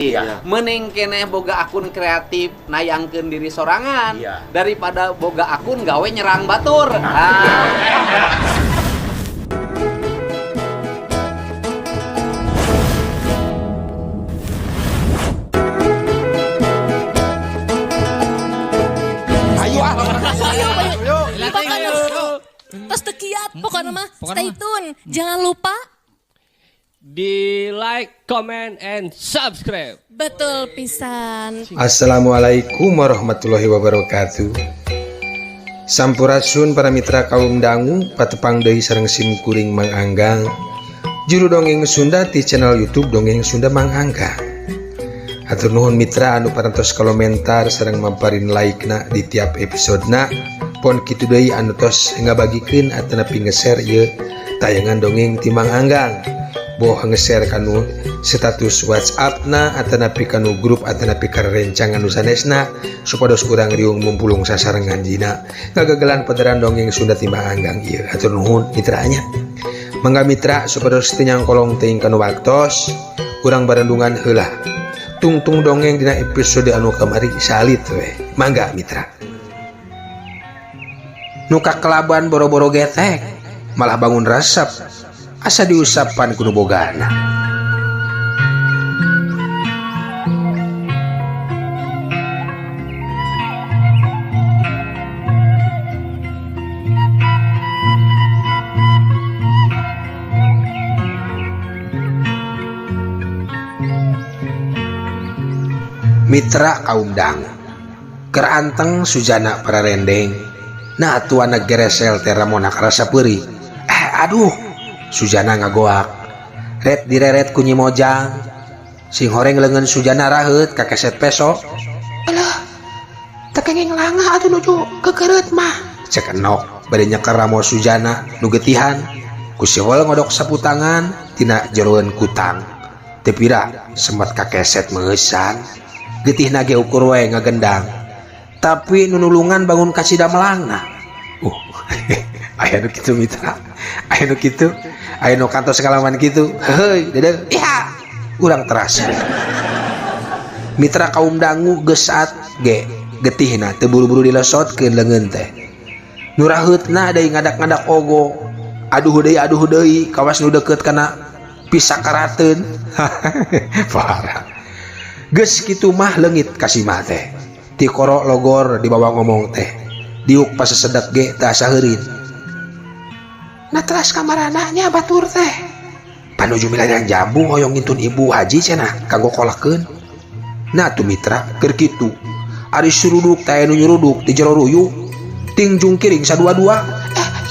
Iya. Mending keneh boga akun kreatif nayangkeun diri sorangan Iya. daripada boga akun gawe nyerang batur. Ah. Ayo ah. Pokoknya tos teu kiat pokoknya mah Pokoknya stay mah. tune. Jangan lupa Di like, comment, and subscribe. Betul pisan. Assalamualaikum warahmatullahi wabarakatuh. Sampurasun para mitra kaum dangu, patepang deui sareng sim kuring Mang Anggang. Juru dongeng Sunda ti channel YouTube Dongeng Sunda Mang Anggang. Hatur nuhun mitra anu parantos komentar sareng mamparin like-na di tiap episodena. Pon kitu deui anu tos ngabagikeun atanapi nge-share ieu tayangan dongeng ti Mang Anggang. Boh nge-share kanu status WhatsApp na atanapi kanu grup atanapi karerencangan nu sanesna supados urang riung mumpulung sasarengan dina ngagagelan padaran dongeng Sunda ti Mang Anggang ieu. Hatur nuhun mitranya. Mangga mitra supados teu nyangkolong teuing kanu waktos urang barendungan heula. Tungtung dongeng dina episode anu kamari salit we. Mangga mitra. Nu kakelaban boro-boro getek malah bangun resep asa diusapan ku nu bogana. Mitra kaum dangu keur anteng Sujana pararendeng. Nah tuana geresel teh ramona karasa peurih. Aduh Sujana ngagoak. Ret direret ku Nyi Mojang. Sing horeng leungeun Sujana raheut kakeset peso. Alah, teu kenging langah atuh nuju keukeureut mah. Cek enok bade nyeker ramo Sujana nu getihan. Ku siwel ngodok sapu tangan tina jeroeun kutang. Teu pira semet kakeset meueusan. Getihna ge ukur we ngagendang. Tapi nunulungan bangun kacida melangna. Aya nu kitu mitra. Aya nu kitu. Aya nu kantos kalaman kitu. Heuy, dedeh. Iha. Urang terasa. Mitra kaum dangu geus saat ge getihna teu buru-buru dilesotkeun leungeun teh. Nu raheutna deui ngadak-ngadak ogo. Aduh deui kawas nu deukeut kana pisakarateun. Parah. Geus kitu mah leungit ka si mah teh. Tikoro logor dibawa ngomong teh. Diuk pasesedek ge teu asa heurin. Nah teras kamarana nya batur teh. Panuju milarian jambu hoyong ngintun ibu haji cenah kanggo kolakeun. Nah tu mitra keur kitu. Ari suruduk teh nu nyuruduk di jero ruyuk. Ting jungkiring sadua-dua.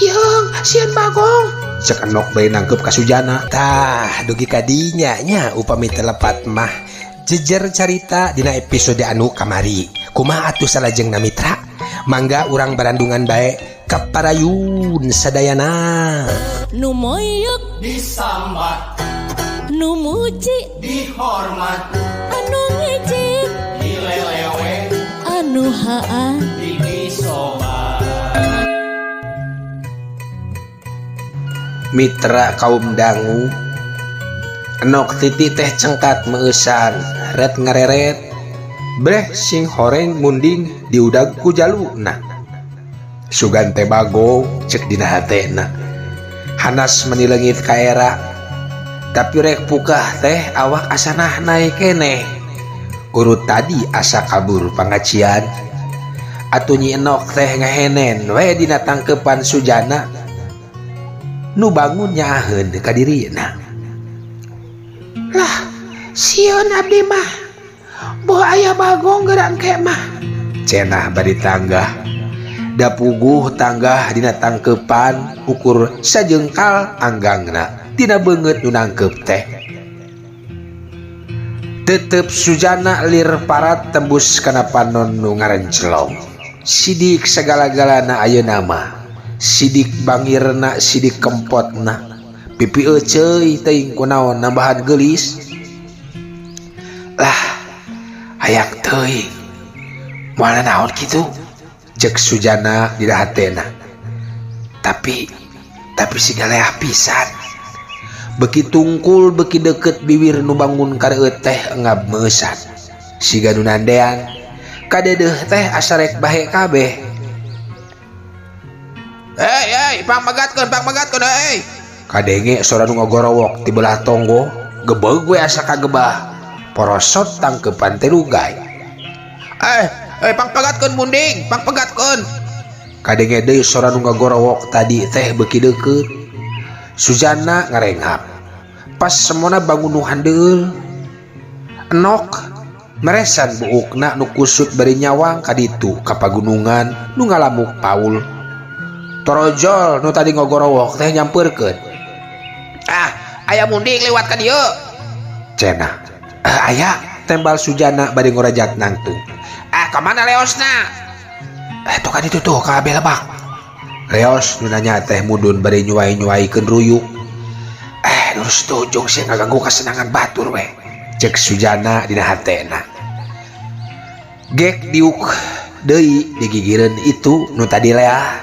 Yeung sieun bagong. Cek enok bari nangkep ka Sujana. Tah dugi ka dinya nya upami teu lepat mah. Jejer carita dina episode anu kamari. Kumaha atuh salajengna mitra? Mangga urang barandungan bae kaparayun sadayana. Nu moyok Disambat, nu muji dihormat, anu ngejek dilelewe, anu haa didisobat. Mitra kaum dangu enok titi teh cengkat meueusan ret ngareret breh sing horeng munding diudag ku jaluna. Sugan teh bagong cek dina hatena. Hanas meni leungit ka era tapi rek pukah teh awak asanah naik keneh. Urut tadi asa kabur pangacian. Atuh Nyi Enok teh ngahenen we dina tangkepan Sujana nu bangun nyaaheun ka dirina. Lah, sieun abdi mah. Boh aya bagong geura engke mah. Cenah bari tanggah. Da puguh tanggah dina tangkepan ukur sajengkal anggangna tina beungeut nu nangkep teh. Tetep Sujana lir parat tembus kana panon nu ngarencelong. Sidik sagala-galana ayeuna mah. Sidik bangirna, sidik kempotna. Pipi euceuy teuing kunaon nambahan geulis. Lah, hayak teuing. Moal naon kitu? Cek Sujana dina hatena. Tapi siga leah pisan. Beki tungkul beki deket biwir nu bangun kareueut teh engab meusan. Siga nu nandean kadedeuh teh asa rek bahe kabeh. Hei hei pang megatkeun hei. Kadenge sora nu ngagorowok ti belah tonggo, gebeg we asa kagebah. Porosot tangkepan teh lugay. Pang pegatkeun munding, pang pegatkeun. Kadenge deui sora nu ngagorowok tadi teh beuki deukeut. Sujana ngarenghap. Pas semona bangun nu handeul. Enok meresan buukna nu kusut bari nyawang ka ditu ka pagunungan nu ngalamuk Paul. Torojol nu tadi ngogorowok teh nyampeurkeun. Ah, aya munding lewat ka dieu. Cenah. Aya tembal Sujana bari ngorajat nangtung. Ah, ka mana leosna? Tuh kan itu tuh ka belebak. Leos nu nanya teh mudun bari nyuai-nyuaikeun ruyuk. Lurus tujung sih ngaganggu kesenangan batur we. Cek Sujana dina hatena. Gek diuk deui digigireun itu nu tadi leah.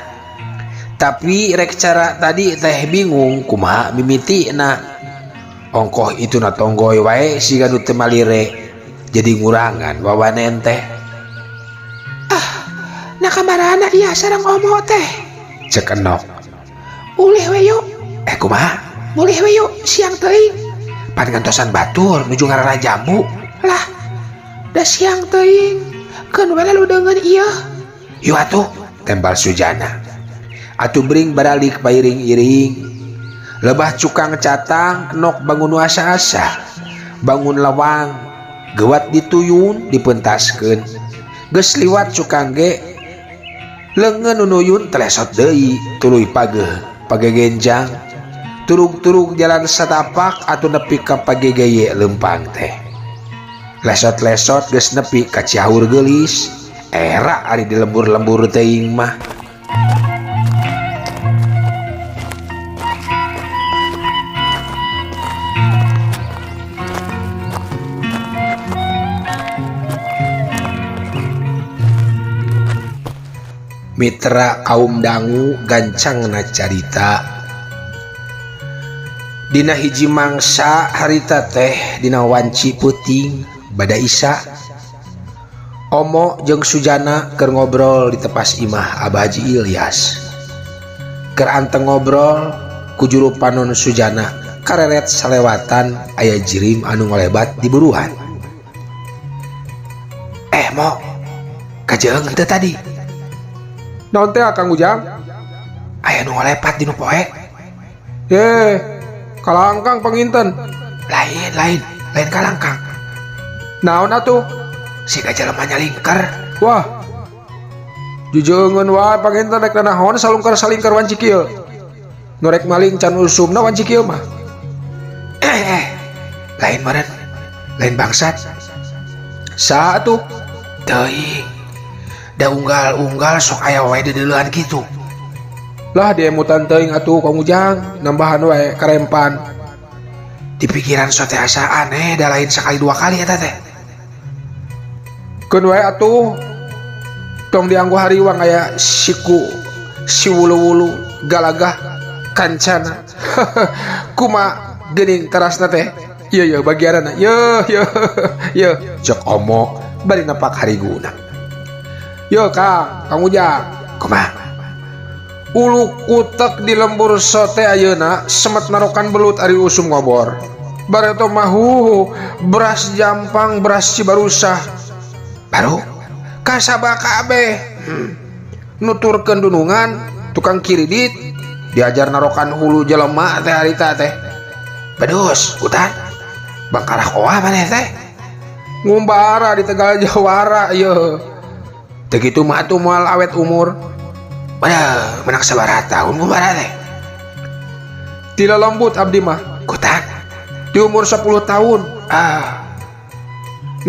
Tapi rek cara tadi teh bingung kumaha mimitina. Ongkoh itu na tonggoy wae siga nu teu malire. Jadi ngurangan wawanen teh. Ah, na kamarana ieu sareng omo teh. Cek Enok. Ulih we yuk. Kumaha? Mulih we yuk siang teuing. Pan ngantosan batur nuju ngarana jambu. Lah, da siang teuing. Keun we lalu deungeun ieu. Yuk atuh, tembal Sujana. Atuh bring baralik pairing-iring. Lebah cukang catang Enok bangun nu asa-asa. Bangun lawang, gewat dituyun dipentaskeun. Geus liwat cukang ge leungeun nu nuyun telesot deui tuluy pageuh pagegenjang. Turug-turug jalan satapak atuh nepi ka pagegeye leumpang teh. Lesot-lesot geus nepi ka Cihaur Geulis. Era ari di lembur-lembur teuing mah. Mitra kaum dangu gancangna carita. Dina hiji mangsa harita teh dina wanci peuting bada Isa. Omo jeung Sujana keur ngobrol di tepas imah Abah Haji Ilyas. Keur anteng ngobrol ku juru panon Sujana kareret salewatan aya jirim anu ngolebat di buruan. Mo, kajeung teu tadi? Naon teh Kang Ujang? Aya nu ngolepat di nu poe. Ye, kalangkang panginten. Lain kalangkang. Naon atuh? Siga jelema nyalingker. Wah. Jujeungeun wae panginten rek nanaon salungkar salingkar wanci kieu. Nu rek maling can usumna wanci kieu mah. Lain meureun. Lain bangsat. Saha atuh? Teuing. Da unggal-unggal sok aya wae deudeuleun kitu. Lah diemutan teuing atuh Kang Ujang, nambahan wae karempan. Di pikiran sok teh asa aneh da lain sekali dua kali eta teh. Keun wae atuh. Tong dianggo hariwang aya siku si wulu-wulu galagah kancana. Kuma geuning terasna teh. Ieu yeuh bagianna. Yeuh yeuh yeuh cek omo bari napak hariguna. Yo Kang, Kang Ujang. Kumaha? Ulu kutek di lembur sote ayeuna semet narokan belut ari usum ngobor. Bareto mahu beras jampang beras Cibarusah. Baru kasaba kabeh. Nuturkeun dunungan tukang kiridit diajar narokan hulu jelema teh harita teh. Bedus, utan. Bangkarah koa maneh teh. Ngumbara di Tegal Jawara yeuh. Teu kitu mah atuh moal awet umur. Wadah, menang sabaraha tahun ngumbara teh. Tila lembut abdi mah. Kutan. Di umur 10 tahun. Ah.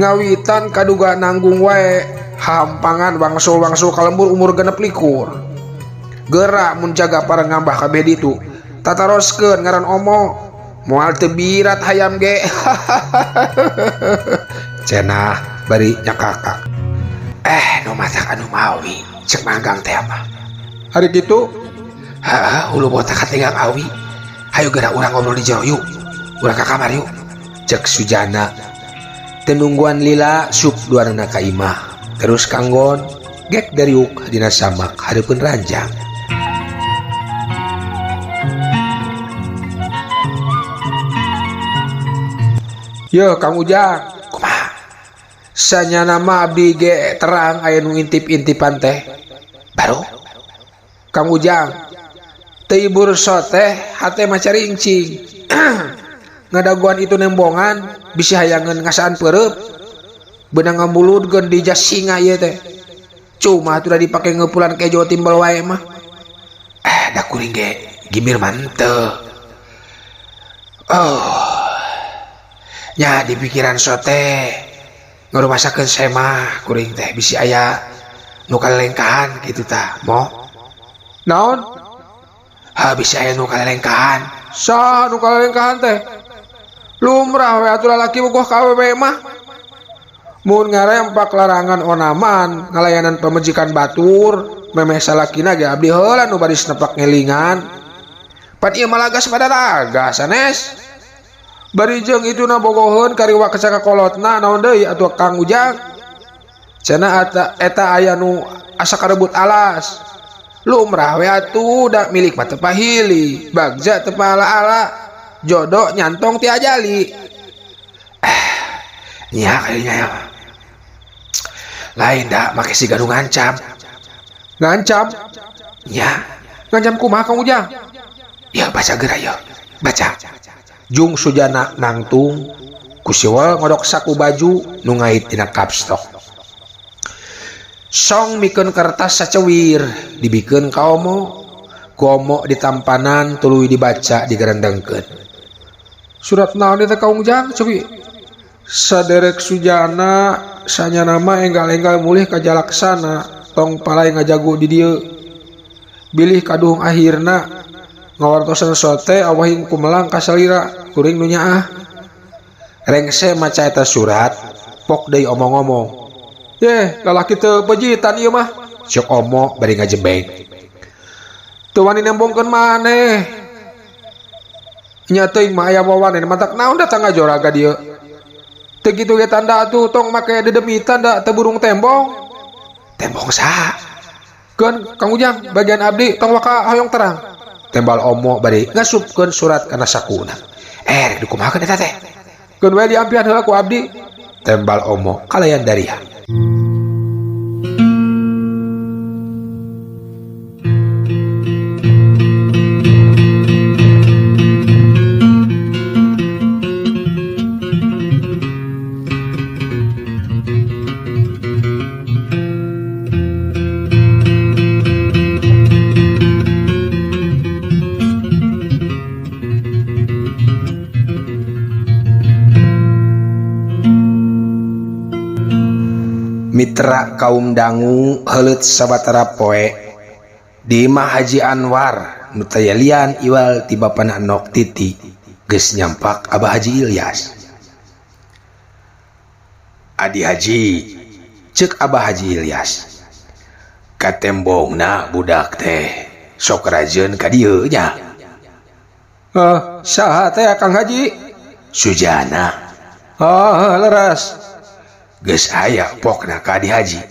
Ngawitan kaduga nanggung wae hampangan wangsul-wangsul ka lembur umur 26. Gerak mun jaga para ngambah kabeh ditu. Tataroskeun ngaran omo. Moal teu birat hayam ge. Cenah bari nyakakak. Nu matak anu mawi cek manggang teh mah. Hari kitu heeh ulu botak katinggang awi. Hayu geura urang ngobrol di jero yuk. Urang ka kamar yuk. Cek Sujana. Teu nungguan lila sup duanana ka imah. Terus kanggon gek dariuk dina samak hareupeun ranjang. Yo Kang Ujang, Kumaha? Sanyana mah abdi ge terang aya nu intip-intipan teh. Baru Kang Ujang, teu ibur so teh hate mah carincing. Ngadaguan itu nembongan bisi hayangeun ngasaan peureub. Beunang ngambuludkeun di jas singa ieu teh. Cuma atuh da dipake ngeupulan kejo timbel wae mah. Da kuring ge gimir mah henteu. Oh. Nya di pikiran so teh ngarumasakeun semah kuring teh bisi aya nu kalelengkahan kitu tah mo. Naon? Ha bisi aya nu kalelengkahan. Saha nu kalelengkahan teh? Lumrah we atuh lalaki bogoh ka awewe mah. Mun ngarempak larangan onaman ngalayanan pamajikan batur memeh salakina ge abdi heula nu baris nepak ngelingan. Pan ieu mah lagas pada lagas sanes. Bari jeung ituna bogoheun kariwak sakakolotna naon deui atuh Kang Ujang. Cenah eta aya nu asa karebut alas. Lumrah we atuh da milik mah teu pahili, bagja teu paala-ala, jodoh nyantong ti ajali. Nya kayaknya ya. Lain da make si ganu ngancam. Ngancam? Nya. Ngancam kumaha Kang Ujang? Ya baca geura ya. Baca. Jung Sujana nangtung ku siwal ngodok saku baju nu ngait dina kapstok. Song mikeun kertas sacewir dibikeun ka Omo. Ku Omo ditampanan tuluy dibaca digerendengkeun. Surat naon eta Kang Ujang cewi? Saderek Sujana sanyana mah enggal-enggal mulih ka Jalaksana tong palai ngajago di dieu. Bilih kaduhung akhirna ngawartosan sote awahing kumelang kasalira kuring nu nyaah. Rengse maca eta surat pok deui omong-omong. Yeh, lalaki teu pejitan ieu mah. Cek Omo bari ngajebeng. Teu wani nembongkeun maneh. Nya teuing mah aya wawanen matak naon datang ngajora ka dieu. Teu kitu ge tanda atuh tong make dedemitan da teu burung tembong. Tembong saha? Keun Kang Ujang bagian abdi tong waka hoyong terang. Tembal Omo bari ngasupkeun surat kana sakuna. Rek dikumahakeun eta teh? Keun we diampihan heula ku abdi. Tembal Omo kalayan daria. Mitra kaum dangu heuleut sabatara poe di imah Haji Anwar nu tayalian iwal ti bapana Nok Titi geus nyampak Abah Haji Ilyas. Adi Haji ceuk Abah Haji Ilyas katembongna budak teh sok rajeun ka dieu nya. Saha teh Kang Haji? Sujana. Oh, leres. Geus aya pokna ka Adi Haji.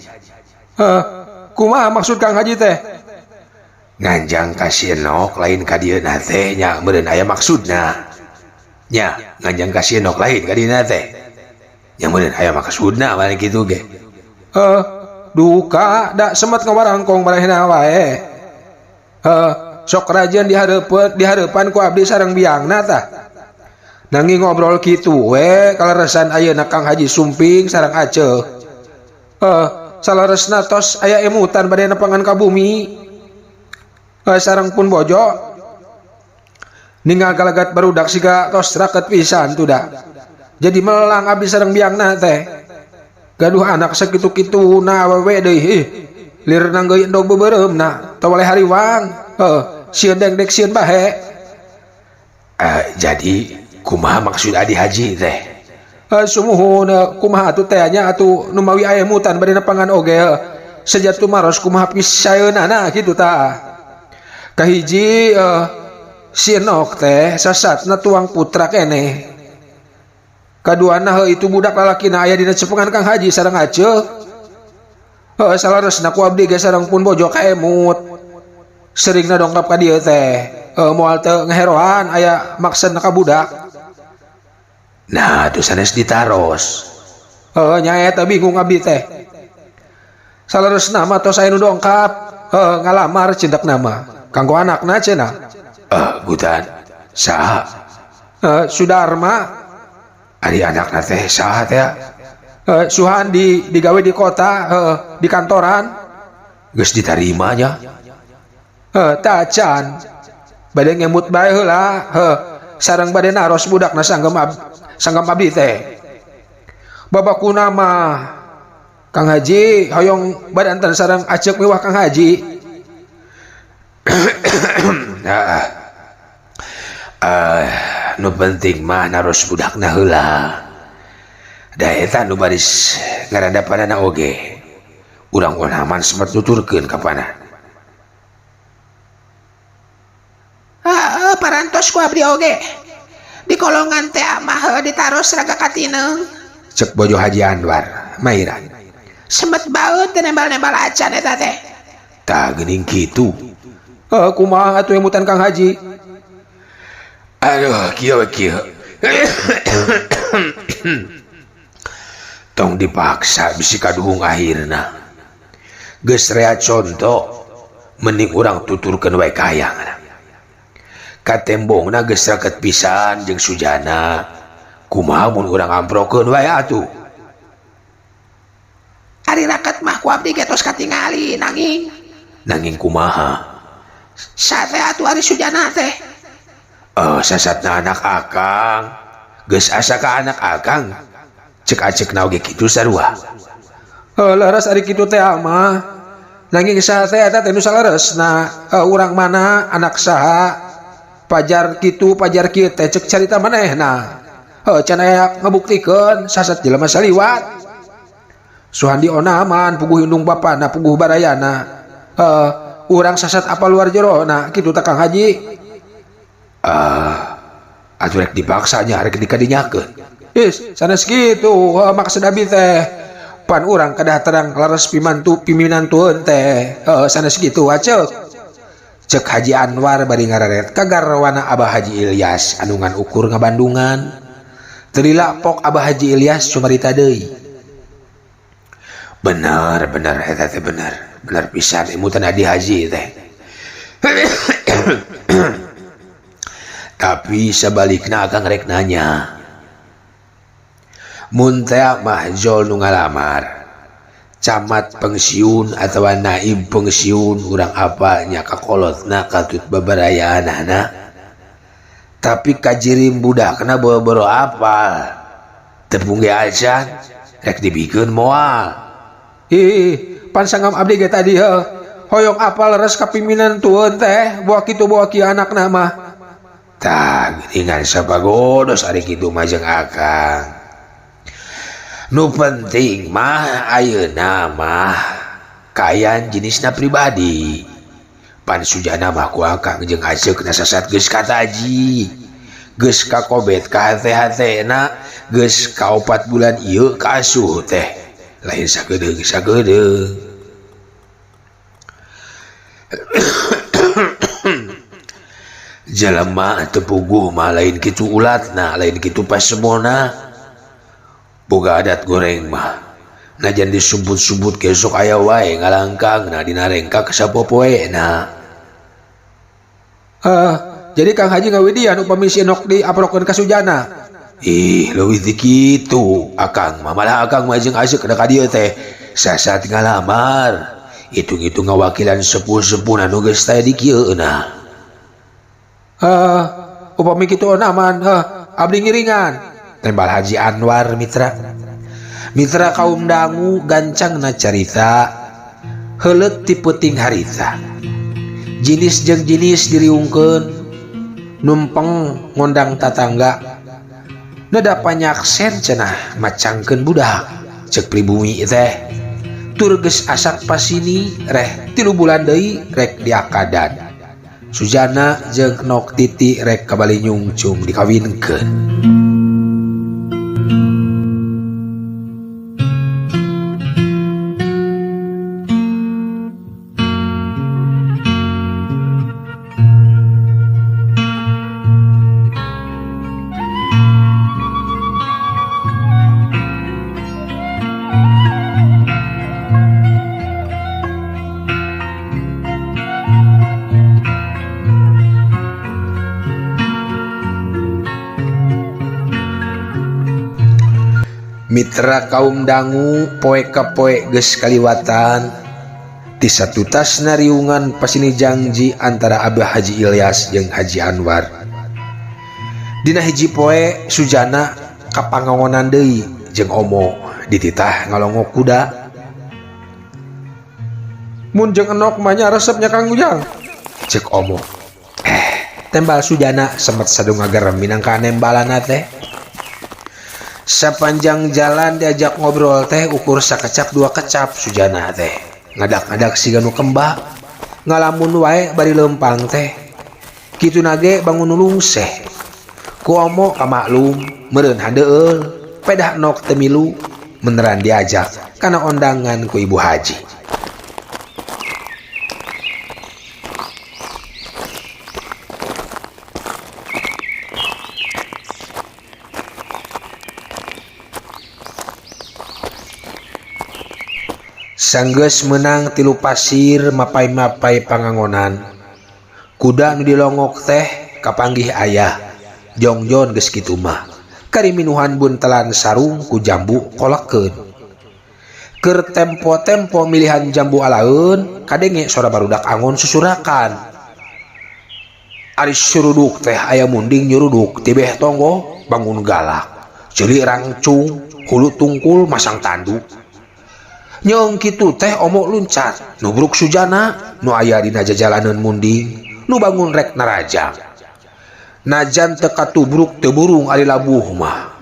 Kumaha maksud Kang Haji teh? Nganjang ka si Enok lain ka dieuna teh nya meureun aya maksudna. Nya nganjang ka si Enok lain ka dieuna teh. Nya meureun aya maksudna mah kitu ge. Duka da semet ngawarangkong marehna wae. Sok rajeun dihareupan ku abdi sareng biangna tah. Nanging ngobrol kitu we kaleresan ayeuna Kang Haji Sumping sareng Aceh. Saleresna tos aya emutan bade nepangan ka bumi. Sareng pun bojo. Ninggal galagat barudak siga tos raket pisan tuh da. Jadi melang abdi sareng biangna teh. Gaduh anak sakitu-kituna awewe deui. Lir nanggeui endog beubeureumeuna tawaleh hariwang. Sieun dengdek sieun bahe. Jadi kumaha maksud Adi Haji teh? Sumuhun kumaha atuh teh nya atuh nu mawi aya mutan bade nepangan oge. Sejatu maros kumaha pisaeunana kitu tah. Kahiji Si Enok teh sasatna tuang putra keneh. Kaduana heuh itu budak lalakina aya dina cepengan Kang Haji sareng Aceuk. Heuh salaresna ku abdi ge sareng pun bojo ka emut. Seringna dongkap ka dieu teh. Heuh moal teu ngeheroan aya maksudna ka budak. Nah atuh sanes ditaros. Heuh nya eta bingung abdi teh. Salaresna mah tos aya nu dongkap. Heuh ngalamar cindekna mah. Kanggo anakna cenah. Gutan saha? Sudarma. Ari anakna teh saha teh? Suhandi digawe di kota, di kantoran. Geus ditarima nya? Tacan. Bade ngemut bae heula, heuh. Sareng bade naros budakna sanggem abdi teh. Babakuna mah Kang Haji hoyong badanten sareng Aceuk miwah Kang Haji. Nah, nu penting mah naros budakna heula. Da eta nu baris ngarandapanana oge. Urang onaman sempat nuturkeun ka pana. Heeh, parantos ku abdi oge. Di kolongan teh mah ditaros raga katineung. Cek bojo Haji Anwar, Maira. Semet baeut teh nembal-nembal acan eta teh. Tah geuning kitu. Heuh, kumaha atuh emutan Kang Haji? Aduh, kieu kieu. Tong dipaksa bisi kaduhung akhirna. Geus rea conto, mending urang tuturkeun wae ka hayangna. Katembongna geus raket pisan jeung Sujana. Kumaha mun urang amprokeun wae atuh? Ari raket mah ku abdi ge tos katingali nanging. Nanging kumaha? Sate atuh ari Sujana teh. Sasatna anak akang. Geus asa ka anak akang. Cek aceukna oge kitu sarua. Leres ari kitu teh mah. Nanging saha teh eta teh nu saleresna. Urang mana anak saha? Pajar kitu pajar kieu teh cek carita manehna. Can aya ngabuktikeun sasat jelema saliwat. Suhandi onaman puguh indung bapana puguh barayana. Urang sasat apa luar jerona kitu teh Kang Haji. Atuh rek dipaksa nya rek dikadinyakeun. Is sanes kitu maksud abi teh. Pan urang kedah terang leres pimantu piminantueun teh. Sanes kitu aceuk. Cek Haji Anwar bari ngararet kagarwana Abah Haji Ilyas anu ngan ukur ngabandungan. Teu lila pok Abah Haji Ilyas cumarita deui. Bener bener eta teh bener. Bener pisan emutan Adi Haji teh. Tapi sebalikna akang rek nanya. Mun teh mah jol nu ngalamar. Camat pensiun atawa naib pensiun urang apalnya kakolotna katut babarayaanana. Tapi kajirim budakna boro-boro apal. Tepung ge acan rek dibikeun moal. Ih, pan sanggam abdi ge tadi heuh. Hoyong apal leres kapiminan tueun teh, boa kitu boa kieu anakna mah. Tah geuningan sapagodos ari kitu mah jeung akang. Nu penting mah ayeuna mah kayan jenisna pribadi. Pan Sujana mah ku akang jeung aceukna sasat geus kataji. Geus kakobet ka hate-hatena, geus ka 4 bulan ieu kaasuh teh. Lain sakedeung-sakedeung. Jelema teu puguh mah lain kitu ulatna, lain kitu pasemona. Boga adat goreng mah najan disumput-sumput besok aya wae ngalangkangna dina rengkak sapopoena. Jadi Kang Haji ngawidian upami si Enok diaprokeun ka Sujana. Ih, leuwih ti kitu akang mah, malah akang mah jeung aseukeun ka dieu teh sasat ngalamar. Hitung-hitung ngawakilan sepuh-sepuhna nu geus teh di kieuna. Upami kitu aman, abdi ngiringan. Tembal Haji Anwar mitra. Mitra kaum dangu gancangna carita heuleut ti peuting harita. Jinis jeung jinis diriungkeun numpeng ngondang tatangga. Neda panyaksen cenah macangkeun budak cek pribumi teh. Tur geus asak pasini reh 3 bulan deui rek diakadan. Sujana jeung Nok Titi rek kabali nyungcung dikawinkeun. Mitra kaum dangu poe ka poe geus kaliwatan ti satutasna riungan pasini jangji antara Abah Haji Ilyas jeung Haji Anwar. Dina hiji poe Sujana kapangongonan deui jeung Omo dititah ngalongok kuda. Mun jeung enok mah nya resep nya Kang Ujang, cek Omo. Tembal Sujana semet sadung ngagerem minangka nembalana teh. Sepanjang jalan diajak ngobrol teh ukur sakecap dua kecap Sujana teh ngadak-ngadak siga nu kemba ngalamun wae bari lempang teh kitu nage bangun lungseh ku Omo kamaklum meureun handeueul pedah nok teu milu meneran diajak kana ondangan ku Ibu Haji. Sanggeus meunang tilu pasir mapai-mapai pangangonan. Kuda nu dilongok teh kapanggih ayah. Jongjon geus kitu mah. Kari minuhan buntelan sarung ku jambu kolekeun. Keur tempo-tempo milihan jambu alaeun kadenge sora barudak angon susurakan. Ari suruduk teh aya munding nyuruduk tibeh tonggoh bangun galak. Ceuli rangcung hulu tungkul masang tanduk. Nyeung kitu teh Omo luncat nubruk Sujana nu aya dina jajalaneun munding nu bangun rek narajang. Najan teu katubruk teu burung ari labuh mah.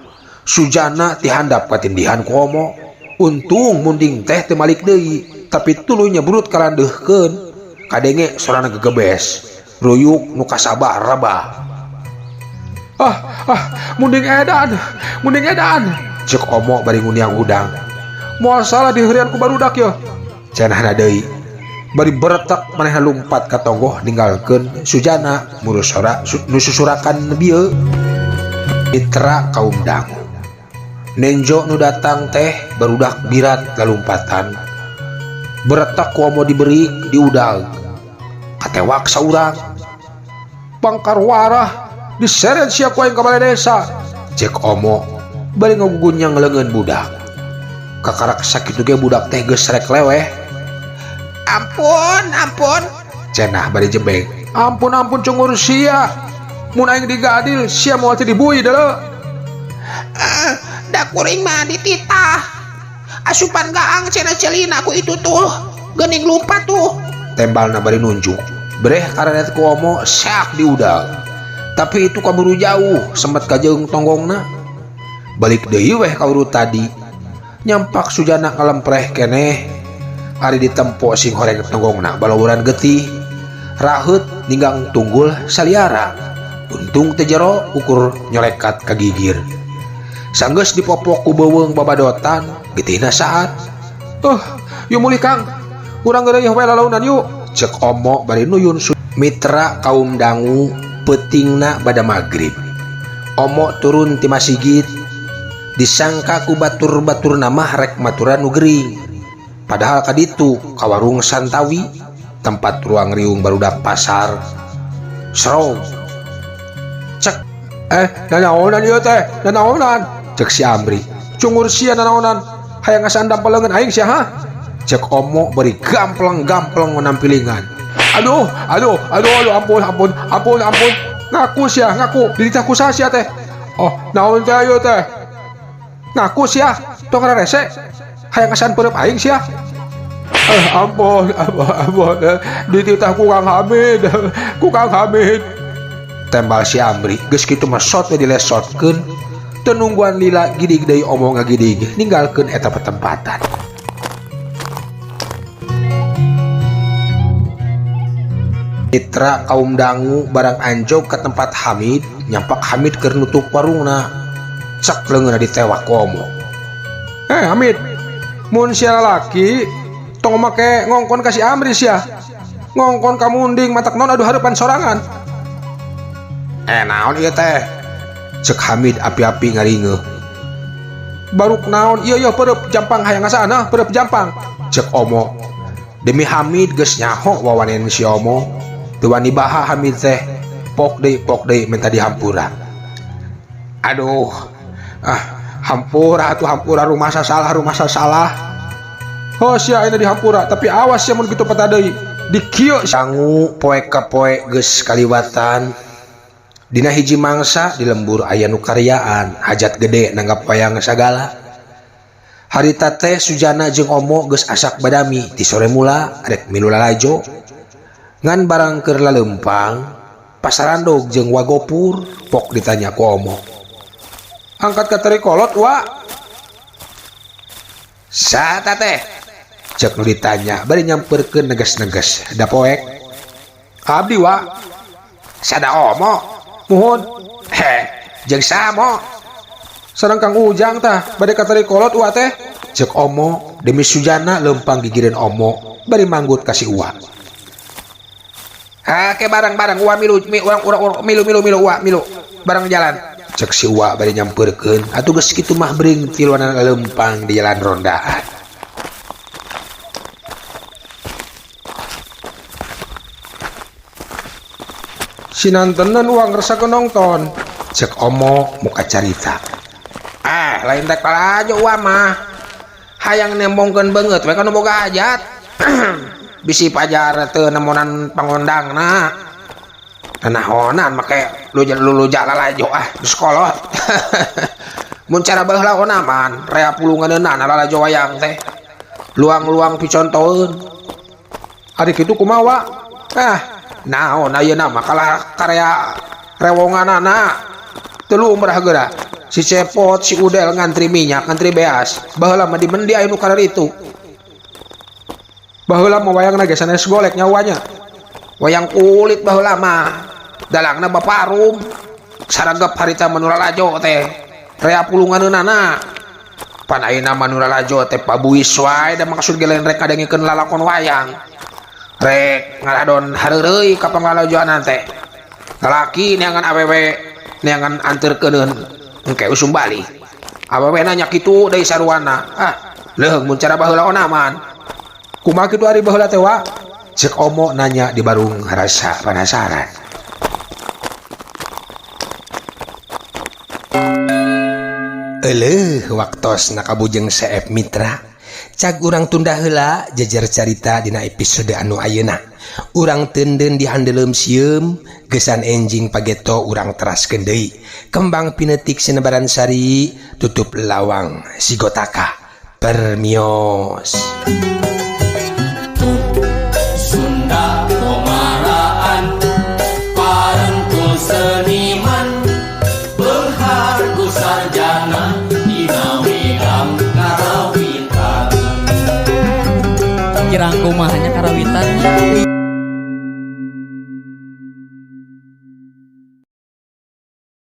Sujana tihandap katindihan ku Omo. Untung munding teh teu malik deui tapi tuluy nyebrut kalandeuhkeun. Kadenge sorana gegebes ruyuk nu kasabah rebah. Ah munding edan cek Omo bari nguniang hudang. Moal salah diheurean ku barudak yeuh, cenahna deui. Bari beretek manehna lumpat ka tonggoh ninggalkeun Sujana murusora nu susurakan bieu. Mitra kaum dangu nenjo nu datang teh barudak birat lalumpatan. Beretek ku Omo diberi diudag katewak saurang. Bangkar warah diseret sia ku aing ka balai desa, cek Omo bari ngagugunyang leungeun budak. Kakarak sakitu ge budak teh geus rek leweh. Ampun, ampun, cenah bari jebeng. Ampun, ampun cungur sia. Mun aing digadil sia moal teu dibui deuleu. Da kuring mah dititah. Asupan gaang cenah celina ku itu tuh. Geuning lumpat tuh. Tembalna bari nunjuk. Breh karenet ku Omo seak diudag. Tapi itu kaburu jauh semet kajeung tonggongna. Balik deui weh ka urut tadi. Nyampak Sujana ngalempreh keneh. Ari ditempo sing horeng tonggongna balawuran getih. Raheut ninggang tunggul saliara. Untung teu jero ukur nyolekat ka gigir. Sanggeus dipopok ku beuweung babadotan getihna saat. Yuk mulih Kang. Urang geureuh we lalaunan yuk, cek Omo bari nuyun. Mitra kaum dangu peutingna bada magrib. Omo turun ti masigit. Disangka ku batur-batur nama rek maturan nu gering. Padahal kaditu ka warung Santawi tempat ruang riung barudak pasar. Serong. Cek nanaonan ieu teh, nanaonan, cek si Amri. Cungur sia nanaonan, hayang ngasandam paleungeun aing sia ha. Cek Omo bari gamplang-gamplang ngonampilingan. Aduh, aduh, aduh, aduh, ampun, ampun, ampun, ampun. Ngaku sia, ngaku, dititah ku saha sia teh. Oh, naon teh ieu teh? Ngaku sia, tong rarese. Hayang ngasaan peureum aing sia. Ampun, ampun, ampun. Dititah ku Kang Hamid, ku Kang Hamid. Tembal si Amri, geus kitu mah sot we dilesotkeun. Teu nungguan lila gidig deui Omo ngagidig ninggalkeun eta patempatan. Mitra kaum dangu barang anjog ke tempat Hamid, nyampak Hamid keur nutup warungna. Cek leungeunna ditewak ku Omo. Hamid, mun sia lalaki tong make ngongkon ka si Amri sia. Ngongkon ka munding matak naon aduh hareupan sorangan. Naon ieu teh? Cek Hamid api-api ngaringeuh. Baruk naon ieu peureub jampang hayang ngasana, peureub jampang. Cek Omo. Demi Hamid geus nyaho wawanen si Omo. Teu wani baha Hamid teh. Pok deui minta dihampura. Aduh, hampura atuh hampura rumah salah. Oh sia ayeuna dihampura, tapi awas sia mun kitu patah deui. Di kieu sangu poe ka poe geus kaliwatan. Dina hiji mangsa di lembur aya nu karyaan, hajat gede nanggap wayang sagala. Harita teh Sujana jeung Omo geus asak badami ti sore mula rek milu lalajo. Ngan barang keur lalempang, pasarandog jeung wagopur pok ditanya ku Omo. Angkat ka teri kolot wa. Sata teh? Cek nu ditanya bari nyamperkeun neges-neges da poek. Abdi wa. Sada Omo. Muhun. Heh, jeung samo. Sareng Kang Ujang tah bade ka teri kolot wa teh. Cek Omo demi Sujana lempang gigireun Omo bari manggut ka si Uwa. Ke barang-barang Uwa milu urang milu milu milu Uwa milu barang jalan. Cek si Uwa bari nyamperkeun atuh geus kitu mah beuring tiluanan lempang di jalan rondaan. Sinantenan Uwa ngeresakeun nongton. Cek Omo muka carita. Lain rek lalajo Uwa mah. Hayang nembongkeun beungeut we kana boga hajat. Bisi pajar teu nemonan pangondangna. Nanahonan make luluja lalajo geus kolot. Mun cara baheula onaman rea pulunganeunana lalajo wayang teh. Luang-luang picontoeun. Ari kitu kumaha wa? Naon ayeuna mah kalah karya rewonganana. Teu lumrah geura. Si Cepot, si Udel ngantri minyak, ngantri beas. Baheula mah dimendi aya nu kararitu. Baheula mah wayangna ge sanes golek nyawanya. Wayang kulit baheula mah. Dalangna baparum. Saragep harita mah nu lalajo teh. Rea pulunganeunana. Pan ayeuna mah nu lalajo teh pabuis wae da maksud ge lain rek ngadengikeun lalakon wayang. Rek ngaladon hareureuy ka panglalajoan teh. Lalaki neangan awewe neangan anterkeuneun engke usum balik. Awewe nanya kitu deui saruana. Leuheung mun cara baheula onaman. Kumaha kitu ari baheula teh wa? Cek Omo nanya di barung rasa penasaran. Eleuh waktos nakabujeng seep mitra. Cag urang tunda heula jejer carita dina episode anu ayeuna. Urang teunden di handeuleum sieum, gesan enjing pageto urang teraskeun deui. Kembang pinetik sinebaran sari, tutup lawang sigotaka. Permios. Sunda komaraan parengkul seniman beunghar ku sarjana dina widang karawitan. Kirang kumahanya karawitannya.